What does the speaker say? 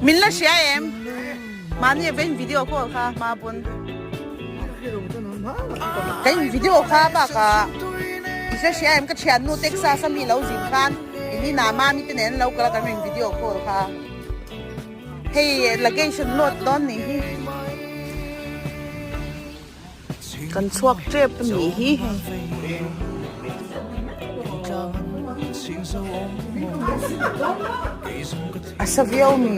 Min la hria em? Mahni a vein video call kha hma pawn ka in video kha bakah i hre hria em ka thiannu Texas a mi lo zin khan in inah mami te nen an lo kal a kan rawn video call kha hei luggage an load dawn nih hi kan chhuak tep a nih hi hei. A sa viau mi